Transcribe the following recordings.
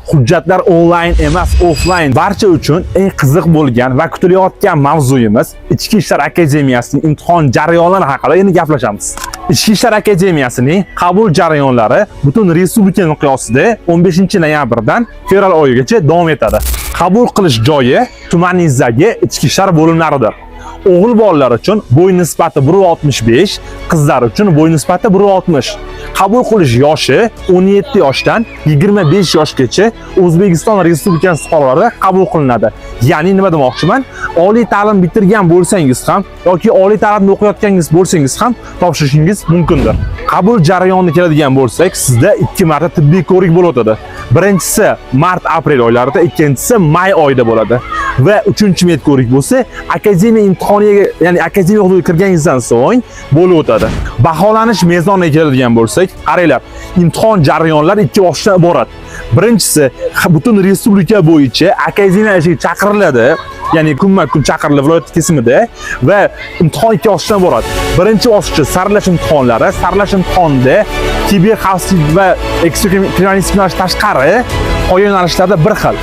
Hujjatlar onlayn emas, offlayn. Barcha uchun eng qiziq bo'lgan va kutilayotgan mavzuyimiz Ichki ishlar akademiyasining imtihon jarayonlari haqida endi gaplashamiz. Ichki ishlar akademiyasining qabul jarayonlari butun respublika miqyosida 15 noyabrdan fevral oyigacha davom etadi. Qabul qilish joyi tumaningizdagi ichki ishlar bo'limlaridir. O'g'il bolalar uchun bo'y nisbati 1.65, qizlar uchun bo'y nisbati 1.60. Qabul qilish yoshi 17 yoshdan 25 yoshgacha O'zbekiston Respublikasi fuqarolari qabul qilinadi. Ya'ni nima demoqchiman? Oliy ta'lim bitirgan bo'lsangiz ham yoki oliy ta'limda o'qiyotganingiz bo'lsangiz ham topshirishingiz mumkindir. Qabul jarayoniga keladigan bo'lsak, sizda 2 marta tibbiy ko'rik bo'lib o'tadi. Birinchisi mart-aprel oylarida, ikkinchisi may oyida bo'ladi. Va uchinchi med ko'rik bo'lsa, akademiya imtihoniga, ya'ni akademiya hududiga kirganingizdan so'ng bo'lib o'tadi. Baholanish mezoniga keladigan bo'lsak, qaranglar, imtihon jarayonlari ikki bosqichdan iborat. Birinchisi butun respublika bo'yicha akademiya ishiga chaqiriladi, ya'ni kunma-kun chaqiriladi viloyat kesimida va imtihon ikki bosqichdan iborat. Birinchi bosqichi saralash imtihonlari. Saralash imtihonida kiber xavfsizlik va ekstremistik yo'nalish tashqari qolgan yo'nalishlarda bir xil.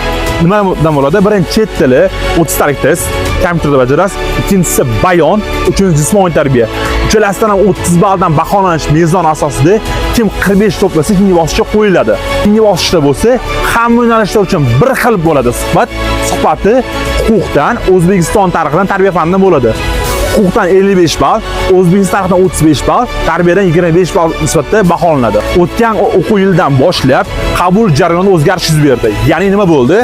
Nimadan bo'ladi? Birinchi chet tili, 30 talik test, kompyuterda bajarasiz. Ikkinchisi bayon, uchinchisi jismoniy tarbiya. Uchalasidan ham 30 balldan baholanish mezoni asosida kim 45 to'plasa, keyingi bosqichga qo'yiladi. Keyingi bosqichda bo'lsa, hamma yo'nalishlar uchun bir xil bo'ladi suhbat. Suhbati huquqdan, O'zbekiston tarixidan, tarbiya fanidan bo'ladi. Huquqdan 55 ball, O'zbekiston tarixidan 35 ball, tarbiyadan 25 ball nisbatda baholanadi. O'tgan o'quv yilidan boshlab qabul jarayonida o'zgarish yuz berdi. Ya'ni nima bo'ldi?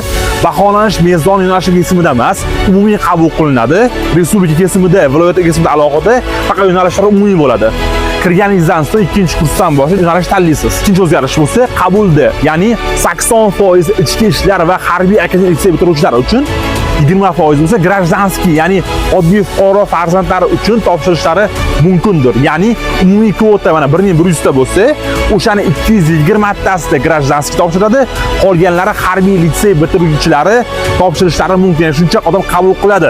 Baholanish mezoni yo'nalishi kesimida emas, umumiy qabul qilinadi. Respublika kesimida, viloyat kesimida alohida, faqat yo'nalishlar umumiy bo'ladi. Kirganingizdan so'ng ikkinchi kursdan boshlab yo'nalish tanlaysiz. Ikkinchi o'zgarish bo'lsa, qabulda, ya'ni 80% ichki ishlar va harbiy akademik litsey bitiruvchilar uchun, 20% bo'lsa гражданский, ya'ni oddiy fuqaro farzandlari uchun topshirishlari mumkindir. Ya'ni umumiy kvota mana 1100 ta bo'lsa, o'shani 220 tasida гражданский topshiradi, qolganlari harbiy litsey bitiruvchilari topshirishlari mumkin. Ya'ni shuncha odam qabul qiladi.